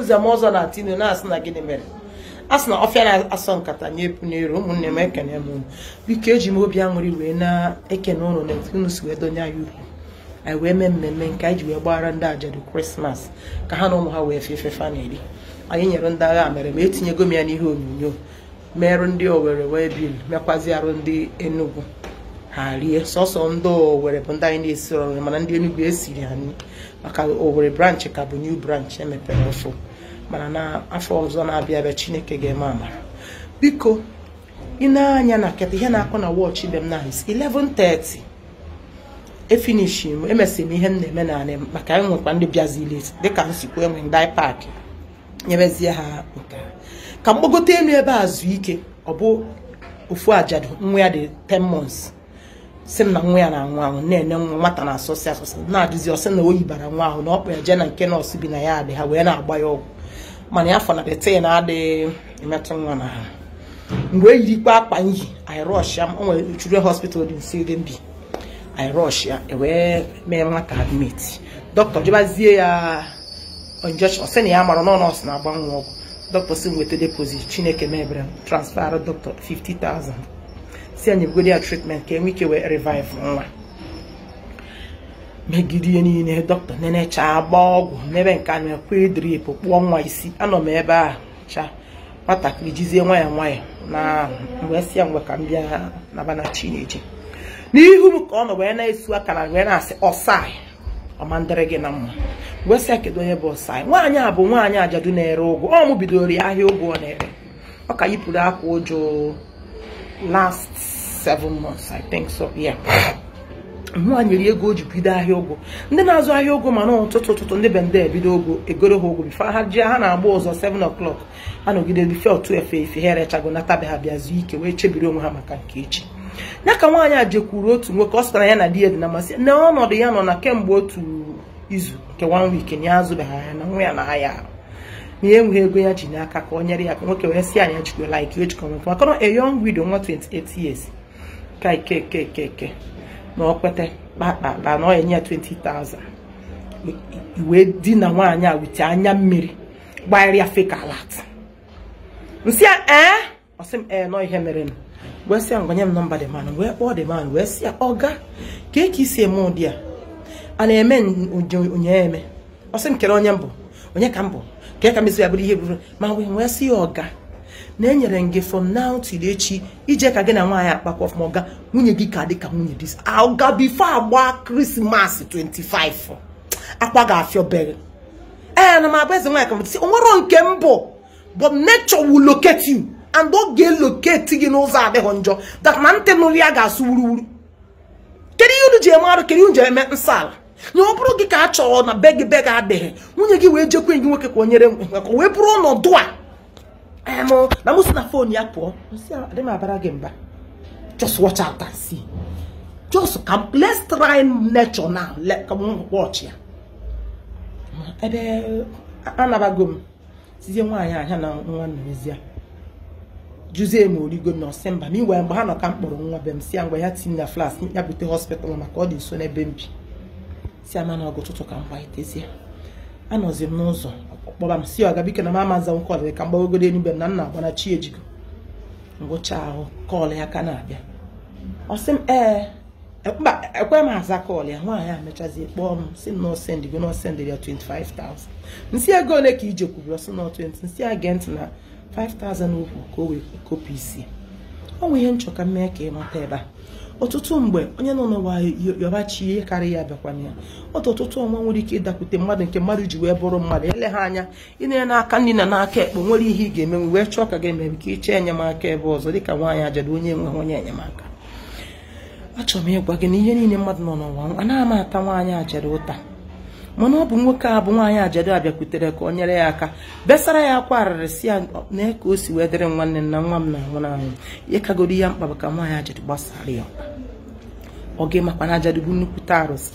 Nze m ọzọ na atinu na-asị na gịnị mere a sị na ọfịa na-asọ nkata nye epu n'elu. Ụmụnne m, ekene m unu. Biko, eji m obi aṅụrị wee na-ekene ụnụ na etu unu si wee donye anyị ukwu anyị wee mee mmemme nke anyị ji wee gbara ndị ajadu Christmas ka ha na ụmụ ha wee fee fefa na-eri. Anyị nyere ndị agha mere ma etinyego m ya n'ihe onyonyo, merụ ndị Owerri wee bil, mekwazi arụ ndị Enugu ha rie. Sọsọ ndị Owerri bụ ndị anyị na-esiri ọrụ, mana ndị Enugu esiri ha nri maka Owerri branch ka bụ new branch emepere ọfụ, mana na afọ ọzọ na-abịa abịa Chineke ga-eme amara. Biko, ị na-anya na keta ihe na-akụ na watch ibe m na 11:30 efinishi m, emesịrị m ihe m na-eme naanị maka anyị nwekwa ndị bịazili dịka nsikwa enwe ndị anyị paakị nyebezie ha nke ka mgbagote elu ebe a zuo ike. Ọ bụ ofu ajadu nwa ya dị 10 months si m na nwa ya na-anwụ anwụ, na-ene nwa nwata na-asọsị asọsị na-ajụzi, ọsị na oyi bara nwa ahụ na ọkpụ ya jee na nke nọọsụ bi na ya adị ha wee na-agba ya ọgwụ, mana ya fọ na detin na-adịghị emetụ nwa na ha. Mgbe eyirikwa akpa nyi anyị rush ya, o nwere Children Hospital dị nso ebe m bi, anyị rush ya wee mee nwata admit. Dọkịta jụbazie ya injection, sị na ya mara na nọọsụ na-agba nwa ọgwụ. Dọkịta si m weta deposit. Chineke mebere transfer dọkịta 50,000, si anyị bugoro ya treatment ka enwe ike wee revive nwa. Megide ihe niile dọkịta nenecha, agba ọgwụ mebe nke a na-ekwe drip, kpụọ nwa isi. Anọ m ebe a cha nwatakịrị jizie nwayọ nwayọ na wee sị ya ngwa ka m bịa naba na Chineje. N'ihu m ka ọ nọ wee na-esu aka na wee na-asị ọsai ọma ndịrị gị na mma. Wee sị ya kedu onye bụ ọsai? Nwaanyị a bụ nwaanyị ajadu na-ere ụgwọ. Ọ mụ bidoro ya ahịa ụgwọ ọ na-ere. Ọ ka yipụrụ akwa ụjọ last 7 months, I think so, yeah. Nwaanyị ri ego o ji bido ahịa ụgwọ. Ndị na-azụ ahịa ụgwọ mana ụtụtụ ụtụtụ ndị be ndị ebido ụgwọ egoro ha ụgwọ before ha ji ha na-agba ụzọ 7 o'clock, ha nọgide before 2 efe efe ha erechago natabe, ha bịa zuo ike wee chebiri onwe ha maka nke echi. Ya ka nwaanyị a jekwuru otu nwoke, ọ sịtara ya na di ya dị na masị na ọnọdụ ya nọ na kemgbe otu izu nke one week na ya azụbeghị anya na nwa ya na ahịa ahụ na ya enweghị ego ya ji n'aka ka o nyere ya aka. Nwoke wee sị anyị jikwa like o jikọ nwoke maka na a young widow nwa 28 years ka ike ke ke ke na ọ kwete kpakpakpa na ọ enye ya 20,000 wee di na nwaanyị a wite anya mmiri gbanyere ya fake alert. Nsị ya ee, ọ sị m ee nọ ihe mere nụ. Wee sị ya ngwa nye m nọmba the man, wee kpọọ the man, wee sị ya ọga ka eke isi eme ụdị a a na-eme onye eme. Ọ sị m kere onye mbụ, onye ka mbụ ka ka mesi ya bụrụ ihe bụrụ ma wee sị ya ọga na enyere m gị from now till echi ije ka gị na nwaanyị akpakwa ọfụma. Ọga, nwunye gị ka dị ka nwunye dis ọga before agba Christmas 25 akwa ga-afịọ bere. Ee, na m abụ eze nwaanyị ka m sị onwero nke mbụ, but nature will locate you and ọ ga-elocate gị n'ụzọ adịghị njọ that na ntị nụrụ ya ga-asụ wuruwuru. Kedu ihe unu ji eme arụ? Kedu ihe unu ji eme nsọ ala na ọ bụrụ gị ka a chọrọ na be gị, be gị adịghị, nwunye gị wee jekwe gị nwoke ka o nyere ka o wee bụrụ ọnọdụ a em na mụ si na phone ya pụọ. Nsị adị m abara gị mba, just watch out and see. Just come, let's try nature now. Let come watch ya. Ebe anabago m sizie nwaanyị ahịa na nwa nnezie juzie m origo na ọsị mba. Ma iwe mgbe ha nọ ka m kpọrọ nwa be m si ya ngwa ya tinye na flask ya bute hospital maka ọ dị nso n'ebe m bi. Si ama na ọgụ ụtụtụ ka m gbaitezie. Anọzi m n'ụzọ kpọba m si ọga biko na m ama nza call ka m gbagogodo enu be m na nna agbana chi ejigo ngwụcha ahụ. Call ya ka na-abịa, ọ sị m ee mba, ekwe m aza call ya. Nwaanyị a mechazie kpọọ m si m na ọsendịgo na ọsendịrị ya 25,000. Nsị ego ole ka ije kwubiri? Ọsị na 20. Nsị ya gee ntị na 5,000 okwu ka o wee kopụ isi. Ọ nwe ihe nchọ ka m mee ka ị mata ebe a. Ọtụtụ mgbe onye nọ n'ụwa yọbachi ihe karịa ya bịakwana ya ọtụ. Ọtụtụ ọnwa nwere ike ịdakwute mmadụ nke mmadụ ji wee bụrụ mmadụ ele ha anya ịnye n'aka nri na n'aka ekpe nwere ihe ị ga-emenwe wee chọọ ka ga-eme ka ịchọọ enyemaka ebe ọzọ dịka nwaanyị ajadu onye enweghị onye enyemaka. Achọrọ m ịgwa gị na ihe niile mmadụ nọ n'ụwa anaghị m ata nwaanyị ajadu ụta, mana ọ bụ nwoke a bụ nwaanyị ajadu abịakwutere ka o nyere ya aka besara ya akwa arịrị si ya na ka o si wee dịrị nwanne na nwa m na-anwụ n'anwụ. Ihe kagoro ya mkpa bụ ka nwaanyị ajadu gbasara ya ọkpa. Ọ ga makwa na ajadu bụ nnukwute arụsị.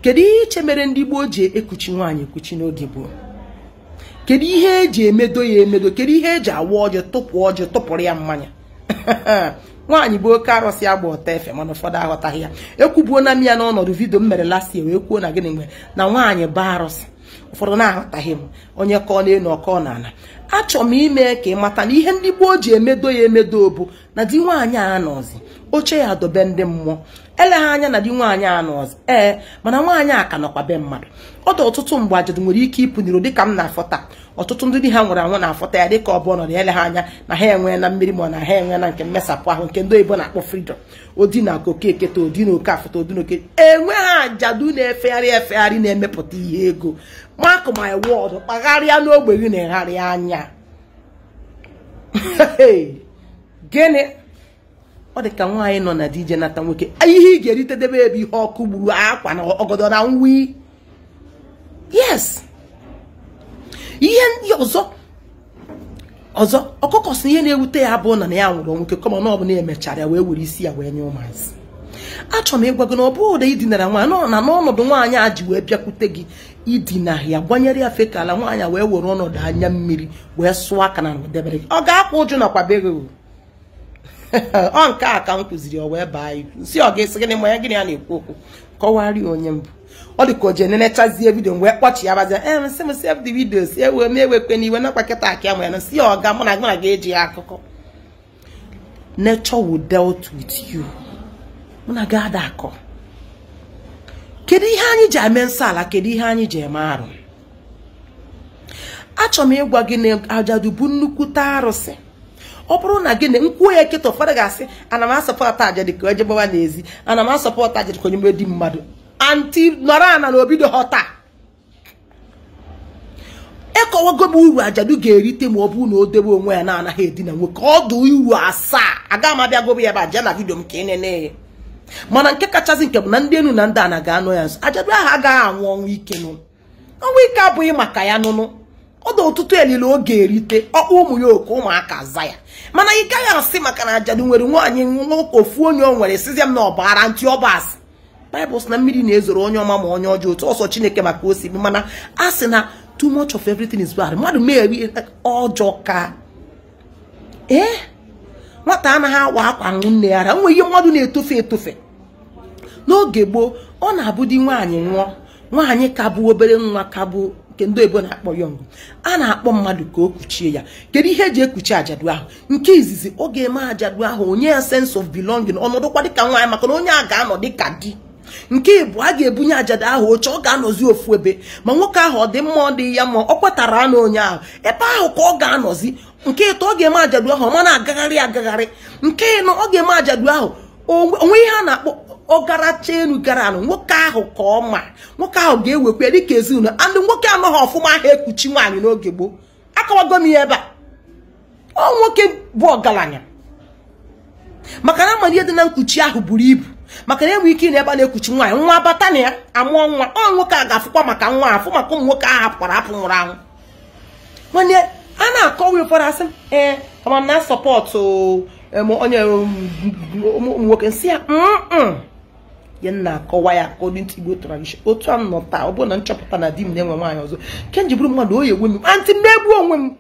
Kedu ihe iche mere ndị gboo ji ekuchi nwaanyị ekuchi n'oge gboo? Kedu ihe eji emedo ya emedo? Kedu ihe eji awa ọjị, tụpụ ọjị, tụpụrụ ya mmanya? Nwaanyị bụ oke arụsị agba ọta efe, mana ụfọdụ aghọtaghị ya. Ekwubuo na m ya n'ọnọdụ video m mere last year wee kwuo na gịnị mgbe na nwaanyị bụ arụsị. Ụfọdụ na-aghọtaghị m, onye kọọ n'elu ọkọọ n'ala. Achọrọ m ime ka ị mata na ihe ndị gboo ji emedo ya emedo bụ na di nwaanyị a nọzi oche ya dobe ndị mmụọ. Eleghị anya na di nwaanyị a nọzi, ee, mana nwaanyị a ka nọkwa be mmadụ. Ọ dị ọtụtụ mgbe ajadu nwere ike ịpụ n'iro dịka m na-afọta. Ọtụtụ ndị di ha nwụrụ anwụ na-afọta ya dịka ọ bụ ọnọdụ eleghị anya na ha enwee na mmiri ma na ha enwee na nke mmesapụ ahụ nke ndị oyibo na-akpọ freedom. Odi na oke eketa, odi na oke afụta, odi na oke enwe ha ajadu na-efegharị efegharị na-emepụta ihe ego. Mark my word, kpagharịa n'ogbe gị na-egharị anya. Gịnị ọ dị ka nwaanyị nọ na di je nata nwoke, ihe ị ga-erite debe ebe ihe ọkụ gburu akwa na ọgọdọ na nwi. Yes, ihe ndị ọzọ ọzọ ọkụkọ si ihe na-ewute ya bụ na ya nwụrụ nwoke kọma na ọ bụ na emechara ya wee were isi ya wee nye ụmụazị. Achọrọ m ịgwa gị na ọ bụrụ ụda idinara nwaanyị nọ na n'ọnọdụ nwaanyị a ji wee bịakwute gị, idina ya gbanyere ya fekala nwaanyị wee were ọnọdụ anya mmiri wee sụọ aka na debere gị, ọ ga-akwa ụjụ nakwa be gị. Ọ nke a ka m kụziri ọ wee baa ibu nsị ọ ga-esi gịnị ma ya gịnị ya na-ekwu okwu kọwarị onye mbụ. Ọ dị ka o ji enenechazie vidio wee kpọchi ya bazie ee nsị m save the videos ewe m ewekwe n'iwe nakwa kịta aka ya ya nsị ọ ga mụ na gị ga-eji ya akụkọ. Nature will dealt with you. Mụ na gị ada akọ. Kedu ihe anyị ji eme nsọ ala? Kedu ihe anyị ji eme arụ? Achọrọ m ịgwa gị na ajadu bụ nnukwute arụsị. Ọ bụrụ na gị nkwuo ya kịta, ụfọdụ ga-asị ana m asọpọta ajadu ka onye gbawa n'ezi, ana m asọpọta ajadu ka onye mgbe di mmadụ. Anti nọrọ ana na obido ghọta. Ekọwago m uru ajadu ga-erite ma ọ bụrụ na o debe onwe ya na-anaghị edina nwoke. Ọ dị uru 7. Aga m abịa gobe ya ebe a jee na vidio m ka ị nene ya. Mana nke kachasị nke bụ na ndị enu na ndị ana ga-anọ ya nso. Ajadu ahụ agaghị anwụ ọnwụ ike nụ. Ọnwụ ike abụghị maka ya nụnụ. Ọ dị ọtụtụ elile ọ ga-erite, ọkpọ ụmụ ya oke ụmụaka za ya. Mana ị gaghị asị maka na ajadu nwere nwaanyị nwoke ofu onye o nwere sizie m na ọ bara ntị ọ bụ asị. Baịbụl sị na mmiri na-ezoro onye ọma ma onye ọjọọ, otu ọsọ Chineke maka o si bụ. Mana a sị na too much of everything is bad. Mmadụ na-eri ọjọọ ka ee nwata anaghị awa akwa nne ya ara. Nwe ihe mmadụ na-etofe etofe. N'oge gboo ọ na-abụ di nwaanyị nwụọ, nwaanyị ka bụ obere nwa ka bụ nke ndị oyibo na-akpọ young, a na-akpọ mmadụ ka o kuchie ya. Kedu ihe eji ekuchi ajadu ahụ? Nke izizi, ọ ga-eme ajadu ahụ onye ya sense of belonging, ọnọdụkwa dịka nwaanyị maka na onye a ga-anọ dịka di. Nke ịbụ, a ga-ebunye ajadu ahụ oche, ọ ga-anọzi ofu ebe ma nwoke ahụ ọ dị mma ọ dị ya mma ọ kwetara na onye ahụ ebe ahụ ka ọ ga-anọzi. Nke ịtọ, ọ ga-eme ajadu ahụ ọ ma na-agagharị agagharị. Nke ịnọ, ọ ga-eme ajadu ahụ onwe ihe a na-akpọ ọgaracha elu gara anụ nwoke ahụ ka ọ ma nwoke ahụ ga-ewekwa dịka ezinụlọ. Andị nwoke anọghị ọfụma ahụ ekuchi nwaanyị n'oge gboo. Akọwago m ya ebe a. Ọ nwoke bụ ọgaranya maka na amalihe dị na nkuchi ahụ buru ibu, maka na enwe ike ị na ebe a na-ekuchi nwaanyị nwa bata na ya amụọ nwa. Ọ nwoke a ga-afụkwa maka nwa afụ maka ụmụ nwoke ahụ hapụkwara apụ nwụrụ anwụ. Nwanne a na-akọwa ụfọdụ asị ee ama m na sọpọtụ onye ụmụ nwoke nsị ya ya na-akọwa ya according to Igbo tradition. Otu a m nọ taa, ọ bụrụ na nchọpụta na di m na-enwe nwaanyị ọzọ ke nji bụrụ mmadụ oyi enwe m antị mmegbu onwe m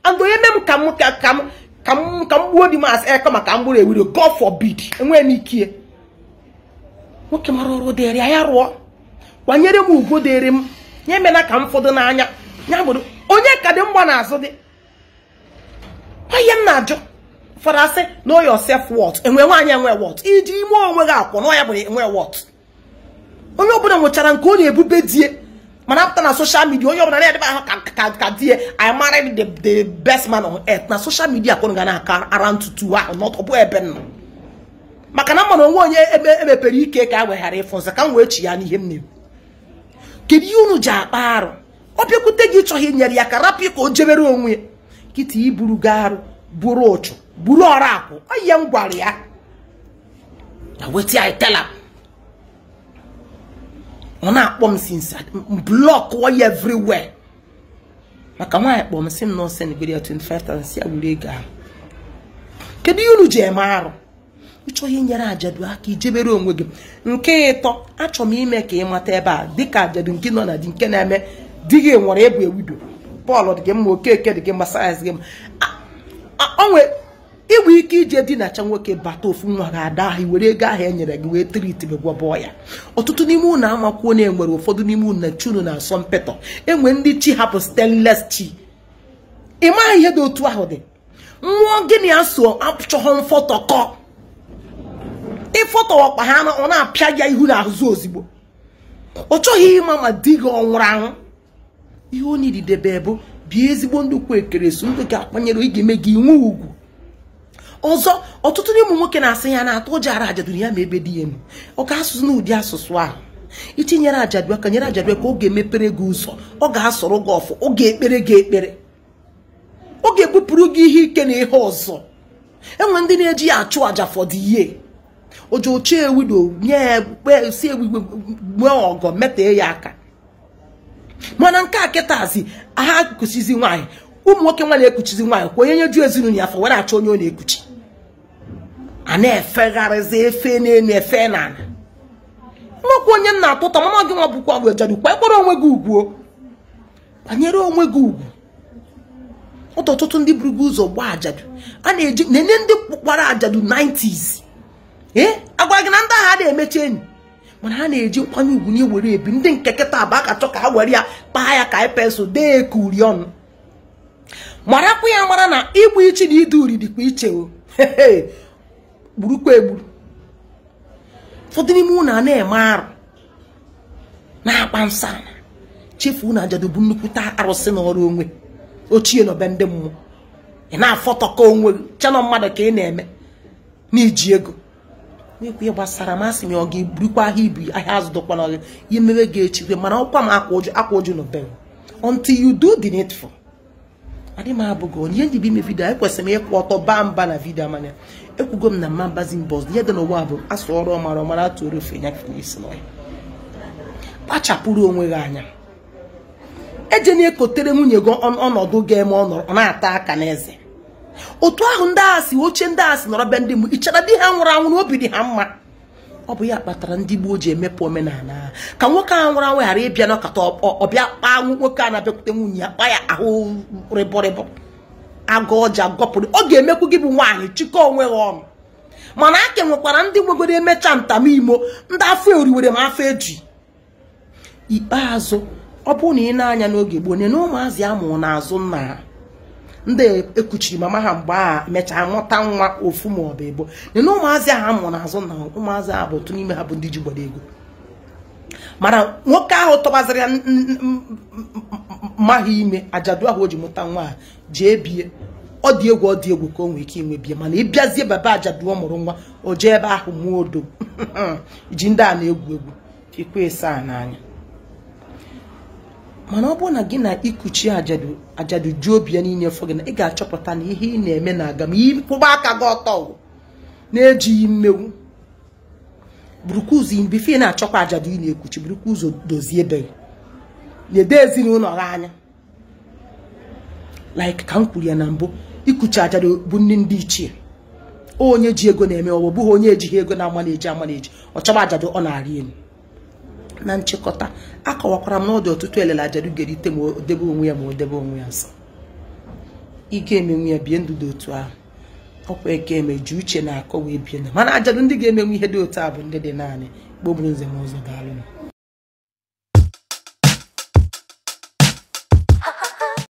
and onye mee m ka m ka m ka m ka m gbuo di m asị eke maka m gburu ewiro, God forbid, enweghị m ike. Nwoke mara ọrụ dịrị ya, ya rụọ, kwanyere m ugwu dịrị m, ya emela ka m fọdụ n'anya ya bụrụ onye ka dị mgba n'azụ dị. Onye m na-ajụ ụfọdụ asị know your self worth, enwe nwaanyị enwe worth, iji ime onwe gị akwụ na ya bụ enwe worth. Onye ọbụla nwechara nke ọ na-ebube die, mana apụta na social media onye ọbụla na-edebe ahụ ka die I married the best man on earth. Na social media ka ọ ga na-aka ara ntutu ahụ not ọ bụ ebe nọ, maka na mmanụ onwe onye emepere ike ka a weghara ịfụ nza ka m wee chi ya n'ihe m na-ekwu. Kedu ihe unu ji akpa arụ? Ọ bịakwute gị ịchọghị inyere ya ka rapụ ka o jebere onwe ya kịta iburu gị arụ buru ụchụ buru ọrụ akwụ. Ọ ihe m gwara ya na wetin I tell am. Ọ na-akpọ m since block ya everywhere maka nwaanyị kpọọ m sị m na ọsị na ya 25,000 si ya wuru ego ahụ. Kedu ihe unu ji eme arụ? Ịchọghị inyere ajadu aka ijebere onwe gị. Nke ịtọ, achọrọ m ime ka ị mata ebe a dịka ajadu nke nọ na di nke na-eme di gị nwere ebu ewido Pọl dị gị mma, Okeke dị gị mma, sayensị gị mma. Onwe Inwe ike ije dinacha nwoke bata ofu nwa ga-ada ahụ were ego ahụ e nyere gị wee triti gwọbọ ya. Ọtụtụ n'ime unu amakwuo na enwere ụfọdụ n'ime unu na chunu na-asọ mpetọ. Enwe ndị chi hapụ stainless chi. Ị maghị ihe dị otu ahụ dị. Mmụọ gịnị ya so achọghọ mfọtọkọ. Ịfọtọ ọkpa ha ọ na-apịa ya ihu na azụ ozigbo. Ọ chọghị ịma ma di gị ọ nwụrụ anwụ. Ihe ọ nididebe bụ bie ezigbo ndụ kwa ekeresu ndụ ga-akwanyere ị ga-eme gị nwe ugwu. Ọzọ ọtụtụ n'ụmụ nwoke na-asị ya na-atụ ụjọ ara ajadu ya ma ebe di ya enu. Ọ ga-asụsụ n'ụdị asụsụ ahụ. Itinyere ajadu aka nyere ajadu ka ọ ga-emepere gị ụzọ, ọ ga-asọrọ gị ọfụ, ọ ga-ekpere gị ekpere, ọ ga-ebupụrụ gị ihe ike na ihe ọzọ. Enwe ndị na-eji ya achụ aja for the year. Ojo ochie ewido nye si ewiwe nwee ọgọ metee ya aka. Mana nke a kịtazi ha kuchizi nwaanyị, ụmụ nwoke nwa na-ekuchizi nwaanyị kwa onye nyeju ezinụlọ ya afọ were achọ onye ọ na-ekuchi. A na-efegharịzi efe n'elu efe n'ala. Nwekwa onye nna atụta mama gị nwa bụkwa bụ ajadu kwa ịkpọrọ onwe gị ugwu, kwanyere onwe gị ugwu. Ọtụtụ ndị buru gị ụzọ gbaa ajadu a na-eji nene ndị kpara ajadu 90s. Agwa gị na ndị agha na-emechi enyi, mana ha na-eji nkwanye ugwu na ewere ebi. Ndị nke kịta bụ aka chọ ka ha were ya kpaa ya ka pensụl dee ka uri ọnụ. Marakwa ya mara na igbu ichi na idu uri dịkwa iche o. Gburukwa egburu. Ụfọdụ n'ime unu a na-eme arụ na-akpa nsọ ala, chefuo na ajadu bụ nnukwute arụsị n'ọrụ onwe ochie nọbe ndị mmụọ. Ị na-afọtọkọ onwe gị chenọ mmadụ ka ị na-eme n'iji ego. Nwekwa ihe gbasara masị m ọ ga-eburukwa ahịa ibu ahịa azụ dọkwana gị ihe mere ga-echikwe. Mana ọkwa m akwa ụjụ nọbe until you do the needful. Adị m abụghị onye ndị bụ ime vidio, ekwesịrị m ịkwụ ọtọ baa mba na vidio mana ekwugo m na mma mbazi mbọ ọzọ. Ihe dị n'ụwa bụ asụ ọrụ ọmara ọmara atụrụ ofe nyafe n'isi n'ọhịa. Kpachapụrụ onwe gị anya. Eje na-ekotere nwunye gị ọnọdụ ga-eme ọ na-ata aka n'eze. Otu ahụ ndị agha si oche ndị agha si nọrọ be ndị mụ ichara di ha nwụrụ anwụ na obi dị ha mma. Ọ bụ ya kpatara ndị gboo ji emepụ omenala ha ka nwoke ahụ nwụrụ anwụ ghara ịbịa n'ọkata ọbịa kpaa nwoke a na-abịakwute nwunye ya kpaa ya ahụ rịbọrịbọ agụ ọja gọpụrụ. Ọ ga-emekwu gị bụ nwaanyị chịkọ onwe gị ọnụ. Mana a ke nwekwara ndị nwegoro emecha ntamimo ndị afọ eriwere ma afọ eji. Ikpeazụ ọ bụrụ na ị na-anya n'oge gboo na ụmụazị amụrụ n'azụ nna ha ndị ekuchiri mama ha mgbe a mechaa mụta nwa ofu ma ọ bụ ebo, na ụmụazị ahụ amụrụ n'azụ nna ha ụmụazị ahụ bụ otu n'ime ha bụ ndị ji gbara ego. Mana nwoke ahụ tọbaziri ya maghị ime ajadu ahụ o ji mụta nwa ha jee bie. Ọ dị egwu ọ dị egwu ka o nwee ike inwe bie. Mana ịbịazie baba ajadu ọ mụrụ nwa o jee ebe ahụ mụọ odo ji ndị a na-egwu egwu ikwe ịsa a n'anya. Mana ọ bụrụ na gị na ikuchi ajadu ajadu ju obi ya niile fọ gị na ị ga-achọpụta na ihe ị na-eme na-aga ma ịkwụba aka gị ọtọ na-ejighị mmewu. Burukwa ụzọ mbife na-achọkwa ajadu ị na-ekuchi, burukwa ụzọ dozie ebe gị na-ede ezinụlọ gị anya. Like ka m kwuru ya na mbụ, ikuchi ajadu bụ nne ndị ichie. Onye ji ego na-eme ọ bụghị onye ejighị ego na-ama na-eji ama na-eji ọ chọba ajadu ọ na-arị elu. Na nchịkọta akọwakwara m na ọ dị ọtụtụ elele ajadu ga-erite ma o debe onwe ya ma o debe onwe ya nsọ. Ị ga-emenwu ya bie ndụ dị otu ahụ. Ọkwa eke eme ji uche na akọ wee bie ndụ. Mana ajadu ndị ga-emenwu ihe dị otu a bụ ndị dị naanị kpọburu nze m ụzọ. Daalụ.